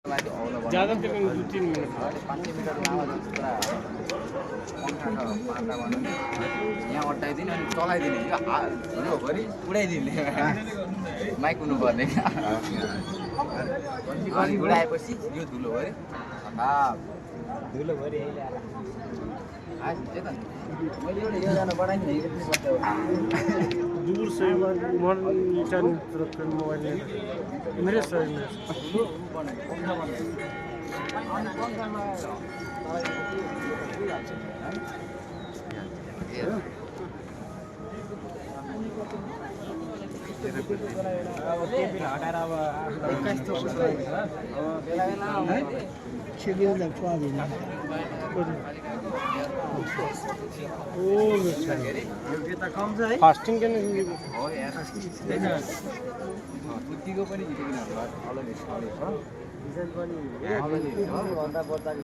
ज्यादा त्यो 2-3 minute 5 metre लामो पुरा पङ्खा बनाउने यहाँ अड्डाइदिने अनि चलाइदिने यो धुलोभरि उडाइदिने माइक हुनुपर्ने अनि उडाएपछि यो धुलोभरि धुलोभरि मैले एउटा योजना बनाइदिएँ दूर से मन चैन रखकर मोबाइल मेरे साइड में हटाएर अब 21 तो फास्टिंग के नहीं हो यार बुद्धिको पनि अलग छ डिजाइन पनि